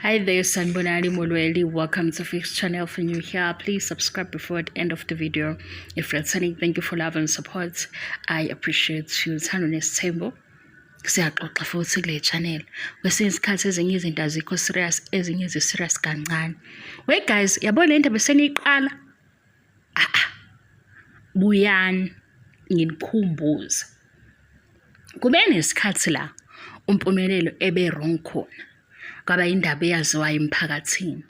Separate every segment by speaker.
Speaker 1: Hi there, Sanibonani Molweni. Welcome to Fix Channel. For new here, please subscribe before the end of the video. If you're returning, thank you for love and support. I appreciate you. Uthando nesithembu. Siyaxoxa futhi kule channel. Kwesinye isikhathi ezinye izinto azikho serious, ezinye zi-serious kancane. Wait guys, yabo le ndaba seniyiqala? Ah ah. Buyani nginikhumbuze. Kube nesikhathi la uMpumelelo ebe wrong khona. Kwaba indaba eyaziwayo emphakathini.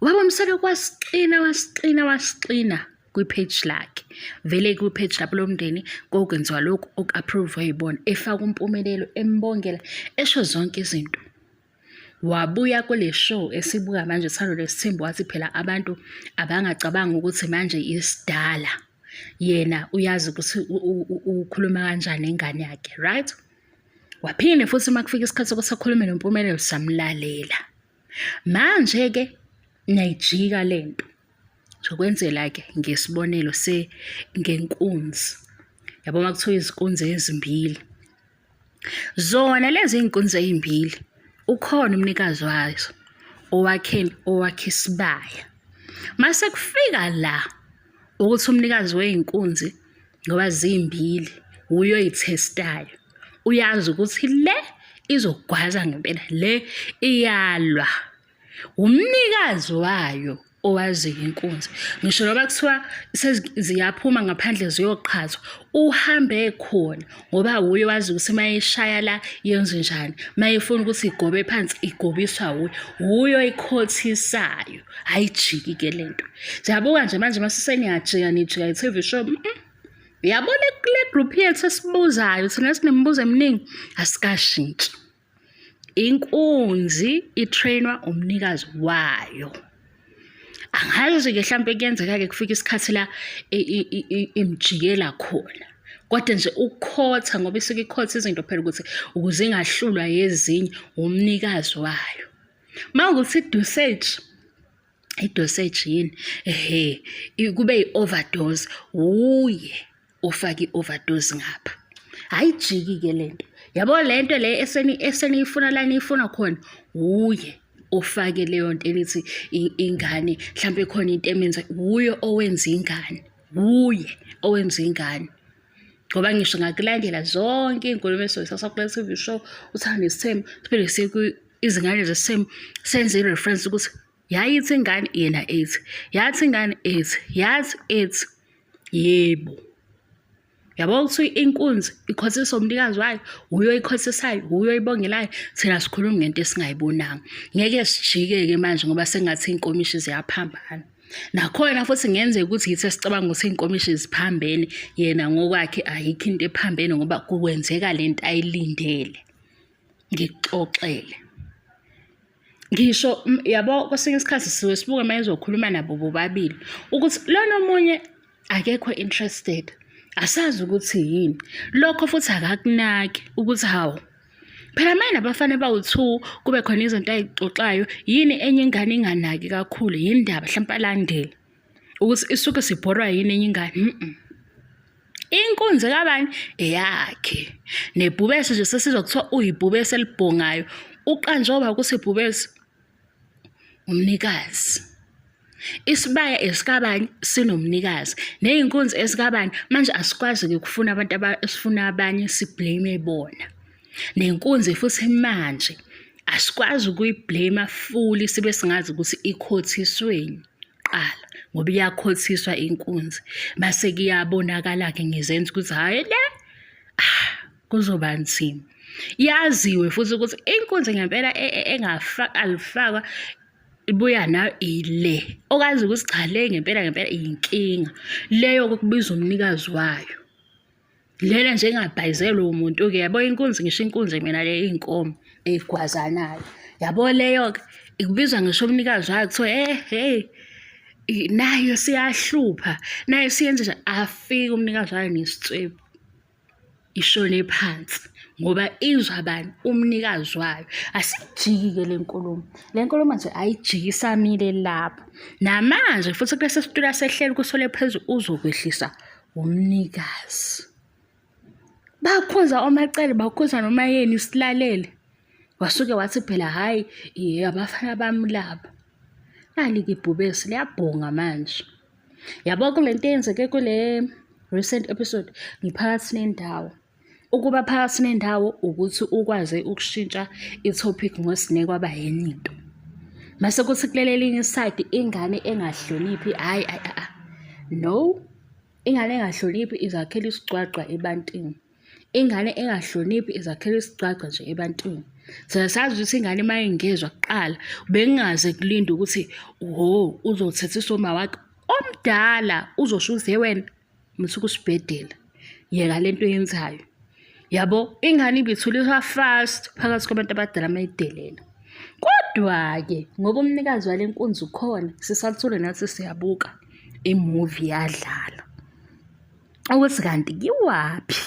Speaker 1: Ubaba Mseleku wasixina wasixina wasixina kwi-page lakhe. Vele kwi-page lapho lomndeni kokwenziwa lokhu oku-approve yibona efaka uMpumelelo embongela esho zonke izinto. Wabuya kule show esibuka manje Uthando Lwesithembu wathi phela abantu abangacabanga ukuthi manje isidala yena uyazi ukuthi ukhuluma kanjani nengane yakhe, right? Waphinde futhi uma kufika isikhathi sokuthi akhulume noMpumelelo samlalela. Manje-ke niyayijika le nto. Zokwenzela-ke ngesibonelo se ngenkunzi. Yabo uma kuthiwa izinkunzi ezimbili. Zona lezi iy'nkunzi ey'mbili ukhona umnikazi wazo owakheni owakhe isibaya. Mase kufika la ukuthi umnikazi wey'nkunzi ngoba zimbili wuye oyithestayo. Uyazi ukuthi le izogwaza ngempela le iyalwa. Wumnikazi wayo owaziyo inkunzi. Ngisho noma kuthiwa ziyaphuma ngaphandle ziyoqhathwa, uhambe khona ngoba wuye owazi ukuthi uma eshaya la yenzenjani, uma efuna ukuthi igobe phansi igobiswa wuye, wuye oyikhothisayo. Ayijiki-ke le nto. Siyabuka nje manje mase seniyajika nijika i-T_V show. Uyabona kule group yethu esibuzayo thina esinemibuzo eminingi asikashintshi. Inkunzi i-train-wa umnikazi wayo. Angazi-ke hlampe kuyenzeka-ke kufike isikhathi la imjikela khona. Kodwa nje ukukhotha ngoba isuke ikhotha izinto phela ukuthi ukuze ingahlulwa yezinye umnikazi wayo. Uma kuwukuthi i-dosage, i-dosage yini? Ehhe, kube i-overdose, wuye ofake i-overdose ngapha. Ayijiki-ke le nto. Yabo le nto le eseniyifuna la eniyifuna khona, wuye ofake leyo nto enithi ingane mhlampe khona into emenza, wuye owenza ingane, wuye owenza ingane. Ngoba ngisho ngakulandela zonke iy'nkulumo esizothatha kule T_V show, Uthando Nesithembu, siphinde siye Izingane Zesithembu, senze i-reference ukuthi yayithi ingane yena ethi, yathi ingane ethi, yathi ethi. Yebo. Yabo ukuthi inkunzi ikhothiswa umnikazi wayo, wuye oyikhothisayo, wuye oyibongelayo. Thina sikhuluma ngento esingayibonanga. Ngeke sijike-ke manje ngoba sengathi iy'nkomishi ziyaphambana. Nakhona futhi kungenzeka ukuthi yithi esicabanga ukuthi iy'nkomishi ziphambene, yena ngokwakhe ayikho into ephambene ngoba kwenzeka le nto ayilindele. Ngikuxoxele. Ngisho yabo kwesinye isikhathi siwe sibuke uma ezokhuluma nabo bobabili ukuthi lona omunye akekho interested, asazi ukuthi yini. Lokho futhi akakunaki ukuthi hawu phela manje nabafana bawu-two kube khona izinto ay'xoxayo, yini enye ingane inganaki kakhulu, yini ndaba hlampe alandele ukuthi isuke sibhorwa yini enye ingane . Inkunzi kabani? Eyakhe. Nebhubesi nje sesizwa kuthiwa uyibhubesi elibhongayo. Uqanjwe uba ukuthi ibhubesi umnikazi. Isibaya esikabani sinomnikazi ney'nkunzi esikabani manje asikwazi-ke ukufuna abantu esifuna abanye si-blame bona. Nenkunzi futhi manje asikwazi ukuyi-blame fully sibe singazi ukuthi ikhothisweni. Kuqala ngoba iyakhothiswa inkunzi mase kuyabonakala-ke ngezenzo ukuthi hhayi le ah, kuzoba nzima. Yaziwe futhi ukuthi inkunzi ngempela e, e, alifakwa ibuya nayo ile okazi ukuthi cha le ngempela ngempela iyinkinga leyo kokubiza umnikazi wayo. Lena nje engabhayizelwa umuntu-ke yabo inkunzi ngisho inkunzi mina le iy'nkomo ey'gwazanayo. Yabo leyo-ke ikubizwa ngisho umnikazi wayo kuthiwa eh hey nayo siyahlupha nayo siyenze nje afike umnikazi wayo nesitswebhu ishone phansi ngoba izwa bani umnikazi wayo asijiki-ke le nkulumo le nkulumo nje ayijiki isamile lapho namanje futhi kulesi situlo asehleli kusole phezu uzokwehlisa Umnikazi. Bakhuza oMaCele bakhuza noMaYeni silalele. Wasuke wathi phela hhayi abafana bami laba. Nali-ke ibhubesi liyabhonga manje. Yabo kule nto eyenzeke kule recent episode ngiphakathi nendawo. Ukuba phakathi nendawo ukuthi ukwazi ukushintsha i-topic ngoSne kwaba yenye into. Mase kuthi kuleli elinye isayidi ingane engahloniphi hhayi hhayi no, ingane engahloniphi izakhela isigcwagcwa ebantwini. Ingane engahloniphi izakhela isigcwagcwa nje ebantwini. Thina sazi ukuthi ingane uma ingezwa kuqala bengingaze kulinde ukuthi wo uzothethiswa umawakhe omdala uzosho ukuthi he wena musuke usibhedela yeka lento oyenzayo. Yabo ingane ibithuliswa fast phakathi kwabantu abadala uma idelela. Kodwa-ke ngoba umnikazi wale nkunzi ukhona sisathule nathi siyabuka imuvi yadlala. Ukuthi kanti kiwaphi.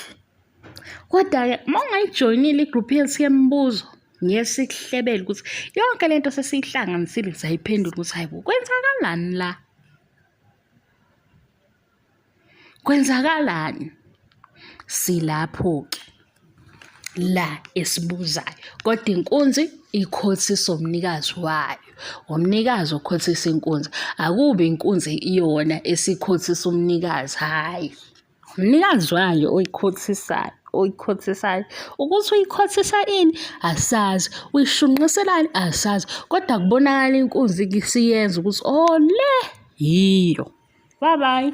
Speaker 1: Kodwa-ke uma ungayijoyinile igruphu yethu yemibuzo ngeke sikuhlebele ukuthi yonke lento sesiyihlanganisile sayiphendula ukuthi hayi bo kwenzakalani la? Kwenzakalani? Silapho-ke la esibuzayo kodwa inkunzi ikhothisa umnikazi wayo, umnikazi okhothisa inkunzi. Akubi inkunzi iyona esikhothisa umnikazi, hhayi. Umnikazi wayo oyikhothisayo, oyikhothisayo. Ukuthi uyikhothisa ini asazi, uyishunqiselani asazi, kodwa kubonakala inkunzi isiyenza ukuthi oh le yiyo. Bye bye.